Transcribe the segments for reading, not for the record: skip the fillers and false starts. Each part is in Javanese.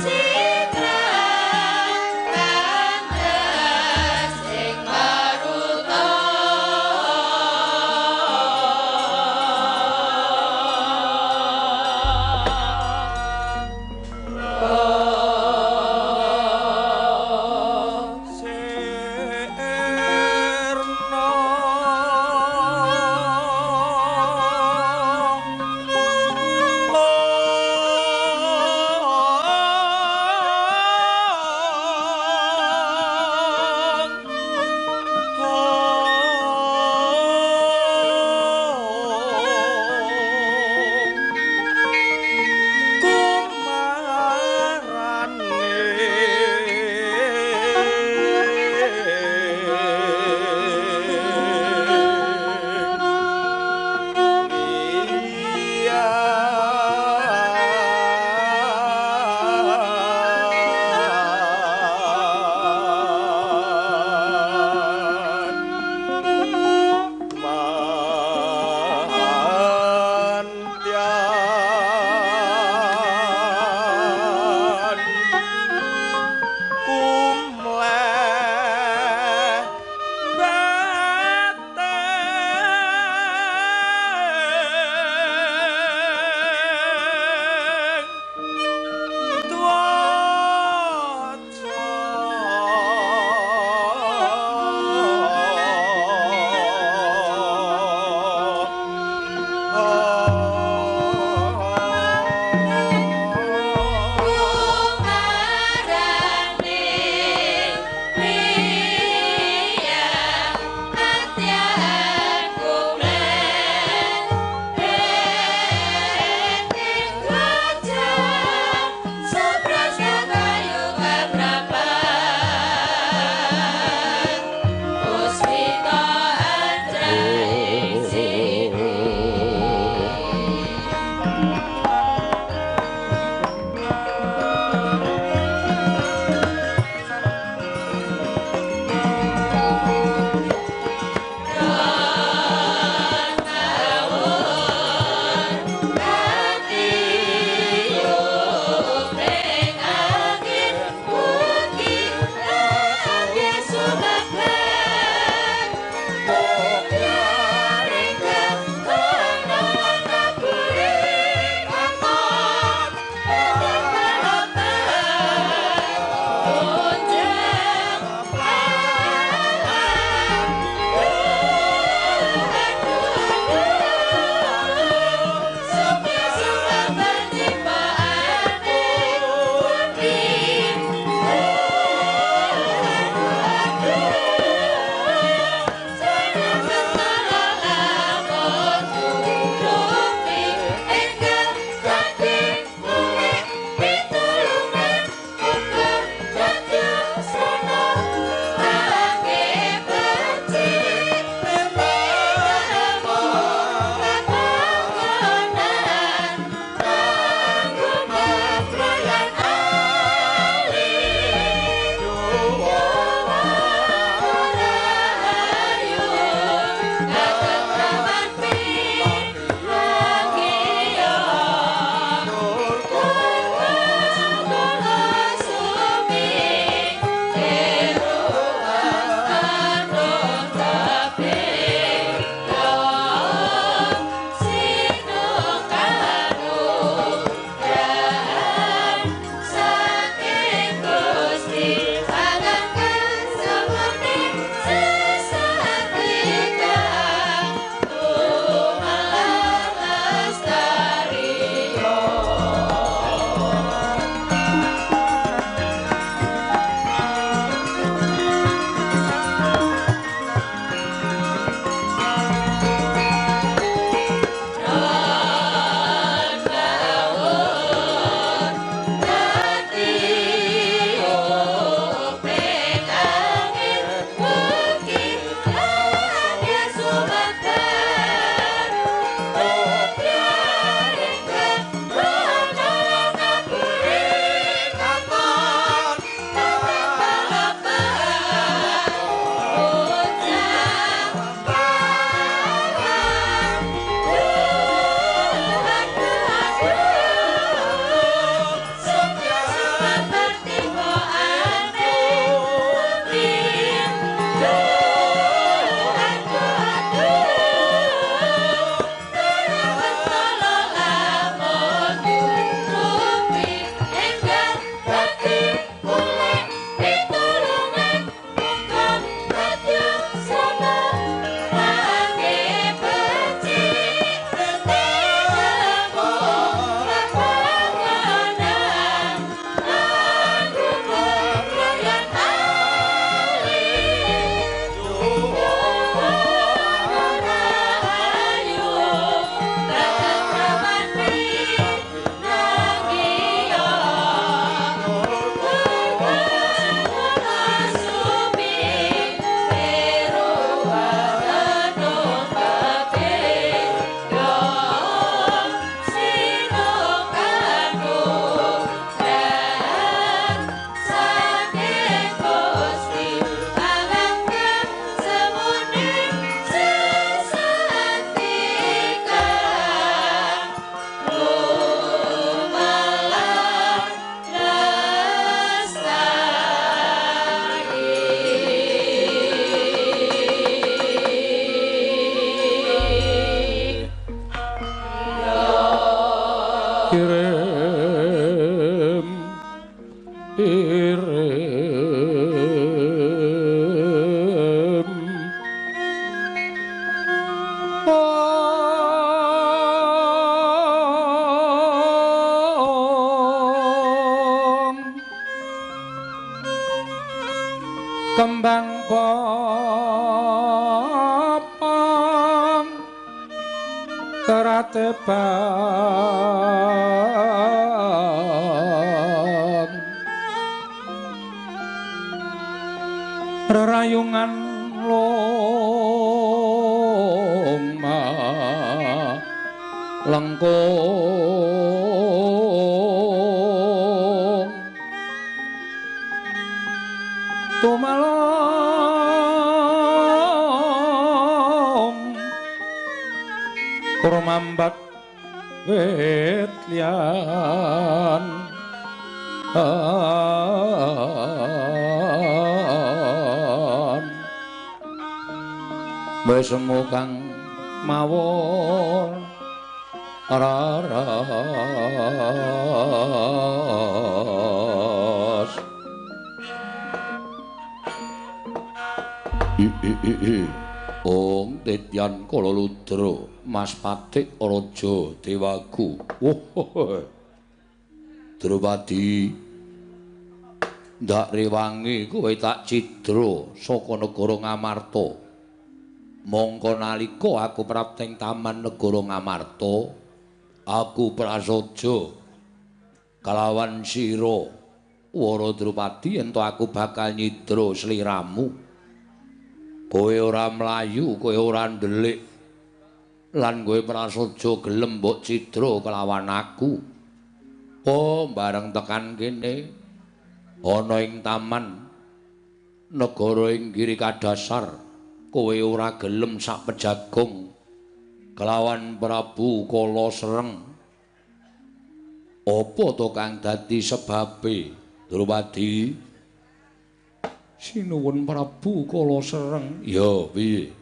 Sitra kandas ing maruta. Sirna. Kembang popong teratebang rerayungan loma lengkung tumalong kurmambat wit liyan. Wesemu kang mawon raras. Ong Tityan Kala Ludra Mas Patik Raja Dewaku. Oh, Drupadi, ndak rewangi kowe tak cidra saka negara Ngamarta. Mongko nalika aku prapteng taman negara Ngamarta, aku prasaja kalawan sira Wara Drupadi yen to aku bakal nyidra sliramu. Kowe ora mlayu, kowe ora ndelik, lan kowe prasaja gelem mbok cidra kelawan aku. Oh, bareng tekan kene ana ing taman negara ing Giri Kadasar, kowe ora gelem sak pejagong kelawan Prabu Kala Sreng. Apa to kang dadi sebabe, Drupadi? Sinuwun Prabu Kala Sreng. Ya, piye?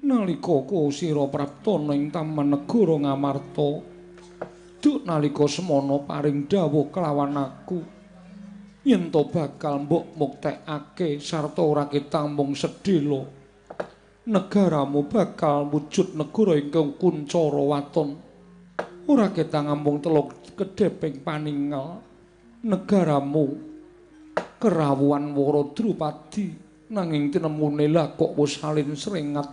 Nalika sira prapta ing taman negara Ngamarta, duk nalika semana paring dawuh kelawan aku yen to bakal mbok muktekake sarta ora ketambung sedhela, negaramu bakal wujud negara ingkang kuncara waton. Ora ketang amung teluk kedheping paningal negaramu kerawuhan Wara Drupadi, nanging tinemune lah kok wis salin srengat.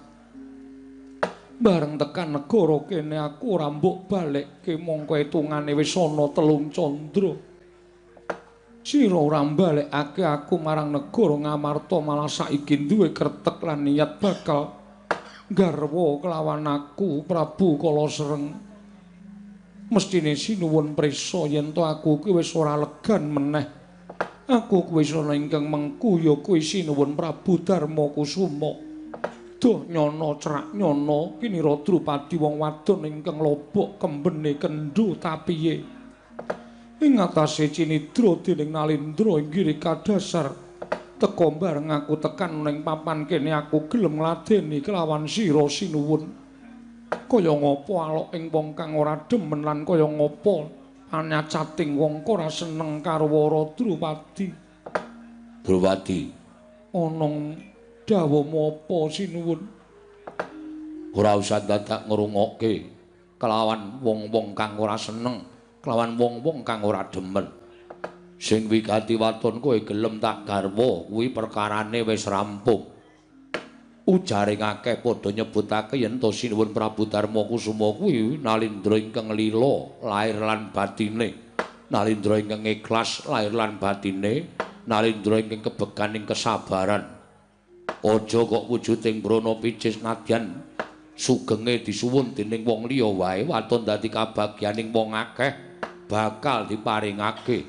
Bareng tekan negara kene aku ora mbok balekke, mongko etungane wis ana telung candra. Sira ora mbalekake aku marang negara Ngamarta, malah saiki duwe kretek lan niat bakal garwa kelawan aku Prabu Kala Sreng. Mestine sinuwun prisa yen to aku ki wis ora legan meneh. Aku kuwi ana ingkang mengku ya kuwi sinuwun Prabu Darma Kusuma. Duh nyono cerak nyono kinira Drupadi wong wadon ingkang lobok kembene kendhu tapiye. Ing atase cinidra dening Nalindra ing Giri Kadasar, teka bareng aku tekan ning papan kene aku gelem ngladeni kelawan sira sinuwun. Kaya ngapa alok ing wong kang ora demen lan kaya ngapa anyacating wong ora seneng karo Wara Drupadi. Drupadi, ana dawuhmu apa sinuwun? Ora usah dadak ngrungokke kelawan wong-wong kang ora seneng, kelawan wong-wong kang ora demen. Sing wigati waton kowe gelem tak garwa kuwi perkarane wis rampung. Ujare akeh padha nyebutake yen to sinuwun Prabu Darma Kusuma kuwi Nalindra ingkang lila lair lan batine, Nalindra ingkang ikhlas lair lan batine, Nalindra ingkang kebeganing kesabaran. Aja kok wujuding brana picis nadyan sugenge disuwun dening wong liya wae waton dadi kabagyaning wong akeh bakal diparingake.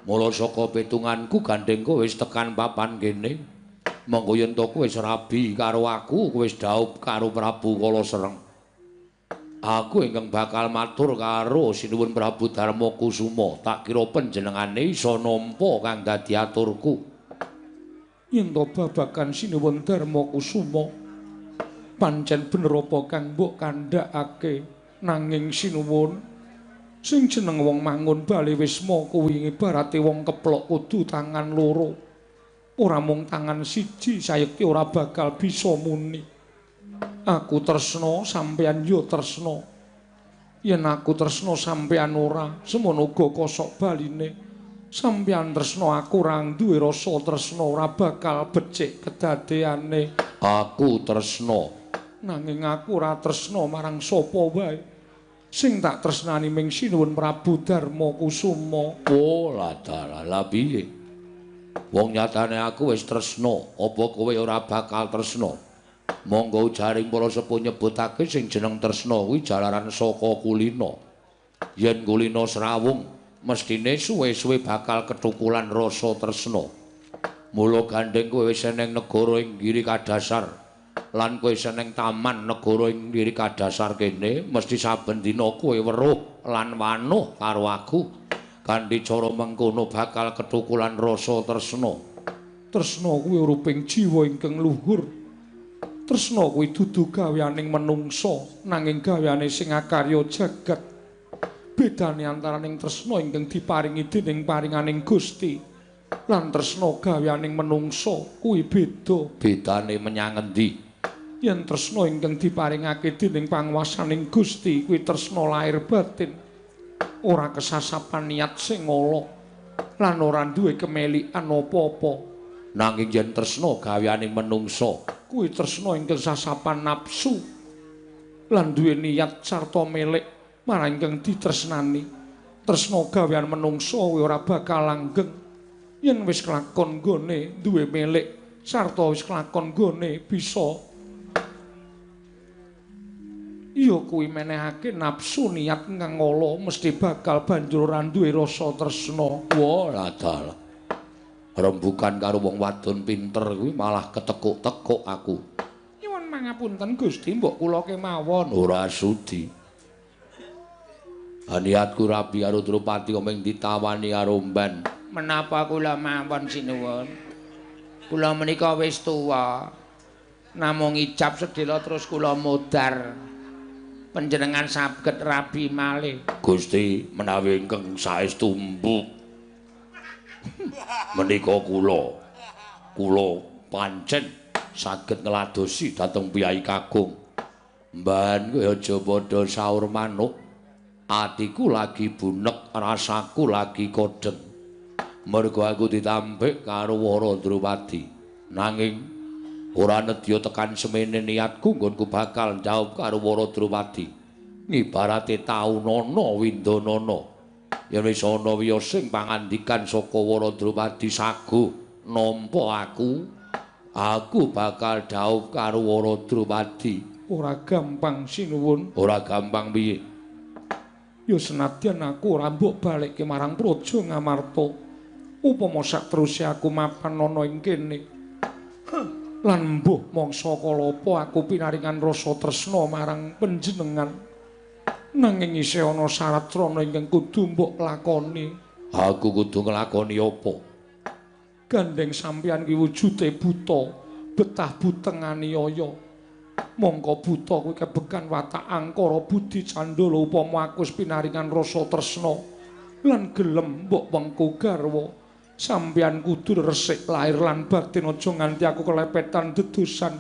Mula saka pitunganku gandeng kowe wis tekan papan kene. Monggo yen to kowe wis rabi karo aku, kowe wis dhaup karo Prabu Kala Sreng. Aku ingkang bakal matur karo sinuwun Prabu Darma Kusuma, tak kira panjenengane iso nampa kang dadi aturku. Yen to babagan sinuwun Darma Kusuma, pancen bener apa kang mbok kandhakake, nanging sinuwun sing jeneng wong mangun bali wisma kuwi ibarate wong keplok kudu tangan loro. Ora mung tangan siji sayekti ora bakal bisa muni. Aku tresna sampeyan yo tresna. Yen aku tresna sampeyan ora, semono uga kosok baline. Sampeyan tresna aku ora duwe rasa tresna ora bakal becik kedadeane. Aku tresna nanging aku ora tresna marang sapa wae. Sing tak tresnani ming Sinuwun Prabu Darma Kusuma. Oh, ladalah lha piye? Wong nyatane aku wis tresna, apa kowe ora bakal tresna? Monggo ujaring para sepuh nyebutake sing jeneng tresna kuwi jalaran saka kulina. Yen kulina srawung, mestine suwe-suwe bakal kethukulan rasa tresna. Mula gandeng kowe wis eneng negara ing Giri Kadasar lan kowe seneng taman negara ing Giri Kadasar kene, mesti saben dina kowe weruh lan wanuh karo aku. Kanthi cara mengkono bakal kethukulan rasa tresna. Tresna kuwi ruping jiwa ingkang luhur. Tresna kuwi dudu gaweaning menungsa, nanging gaweane sing akarya jagat. Bedane antaraning tresna ingkang diparingi dening paringaning Gusti lan tresna gaweaning menungsa kuwi beda. Bedane menyang endi? Yen tresna ingkang diparingake dening panguwasaning Gusti kuwi tresna lair batin, ora kesasapan niat sing ala lan ora duwe kemelikan apa-apa. Nanging yen tresna gaweaning menungsa kuwi tresna ingkang sasapan nafsu lan duwe niat sarta melek marang ingkang ditresnani. Tresna gawean menungsa kuwi ora bakal langgeng yen wis kelakon nggone duwe melek sarta wis kelakon nggone bisa ya kuwi menehake nafsu niat ingkang ala mesti bakal banjur ora duwe rasa tresna. Wah, ladalah. Rembukan karo wong wadon pinter kuwi malah ketekuk-tekuk aku. Nyuwun mangapunten Gusti, mbok kula kemawon. Ora sudi. Niatku rabi karo Drupadi mung ditawani karo Mban. Menapa kula mawon sinuwun? Kula menika wis tuwa. Namung ijab sedhela terus kula modar. Panjenengan saged rabi malih. Gusti, menawi ingkang saestu mbuk menika kula pancen saged ngladosi dhateng piyai kakung. Mban kowe aja padha saur manuk. Atiku lagi bunek, rasaku lagi kodheng. Mergo aku ditampik karo Wara Drupadi. Nanging ora nedya tekan semene niatku nggonku bakal njawab karo Wara Drupadi. Ngibarate taunana windanana. Yen wis ana wiyosing pangandikan saka Wara Drupadi saguh nampa aku bakal dhaup karo Wara Drupadi. Ora gampang sinuwun. Ora gampang piye? Ya senadyan aku ora mbok balekke marang Praja Ngamarta. Upama sakteruse aku mapan ana ing kene. Lan mbuh mangsa kalapa aku pinaringan rasa tresna marang panjenengan. Nanging isih ana syarat srana ingkang kudu mbok lakoni. Aku kudu nglakoni apa? Gandeng sampeyan ki wujude buta, betah buteng aniaya. Mongko buta kuwi kebekan watak angkara budi candala upama aku wis pinaringan rasa tresna lan gelem mbok wengku garwa. Sampeyan kudu resik lahir lan batin, aja nganti aku kelepetan dedusan.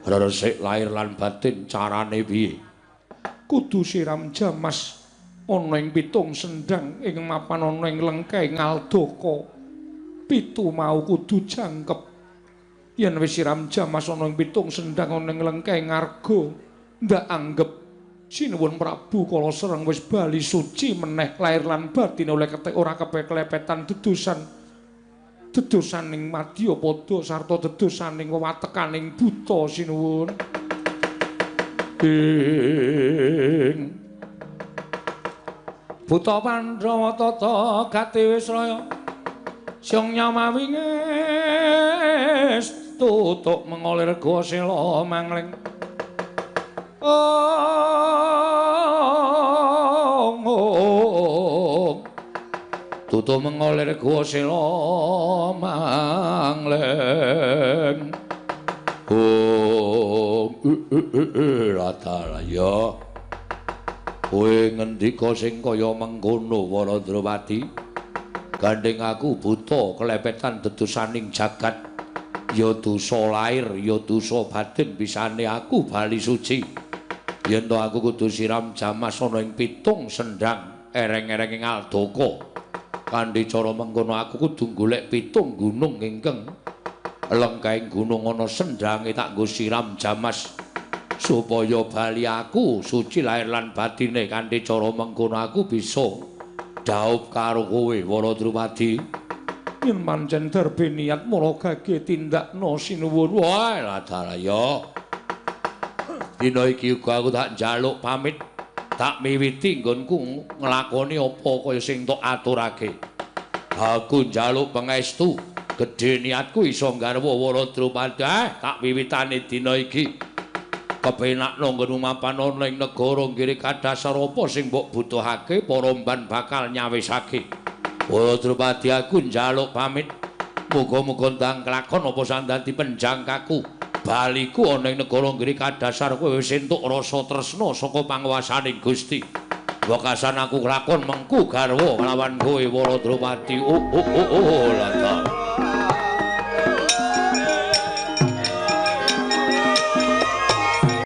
Resik lahir lan batin carane piye? Kudu siram jamas ana ing pitung sendang ing mapan ana ing lengke ngaldaka. Pitu mau kudu jangkep. Yen wis siram jamas ana ing pitung sendang ana ing lengke ngarga, ndak anggep Sinuwun Prabu Kala Sereng wis bali suci meneh lahir lan batin oleh ketek ora kepeklepetan dedusan. Dedusaning madyapada sarta dedusaning wewatekaning buta sinuwun. Ing Buta Pandhawa tata gati wis raya syong nyamawi tutuk mengolir goa sela mangling. Ong tutuk mengolir goa sela mangling. Ong latala ya. Kowe ngendika sing kaya mengkono Wara Drupadi? Gandeng aku buta kelepetan dedusaning jagat. Ya dosa lair, ya dosa batin bisane aku bali suci. Yen to aku kudu siram jamas ana ing pitung sendang ereng-erenge ngaldaka. Kanthi cara mengkono aku kudu golek 7 gunung ingkang lengkahing gunung ana sendhange tak nggo siram jamas supaya bali aku suci lahir lan batine. Kanthi cara mengkono aku bisa dhaup karo kowe Wara Drupadi. Yen pancen darbe niat mula gage tindakno sinuwun. Wah, ladara ya. Dina iki uga aku tak njaluk pamit, tak miwiti nggonku nglakoni apa kaya sing tok aturake. Aku njaluk pangestu, gedhe niatku iso nggarwa Wara Drupadi. Tak wiwitane dina iki. Kepenakno nggonmu mapan ana ing negara Nggiri Kadhasar apa sing mbok butuhake para mban bakal nyawisake. Wara Drupadi aku njaluk pamit. Muga-muga ndang kelakon apa sandadi penjangkaku. Baliku ana ing negara Nggiri Kadhasar kowe wis entuk rasa tresna saka panguwasaning Gusti. Wekasan aku kelakon mengku garwa kelawan kowe Wara Drupadi. Oh oh oh oh latar.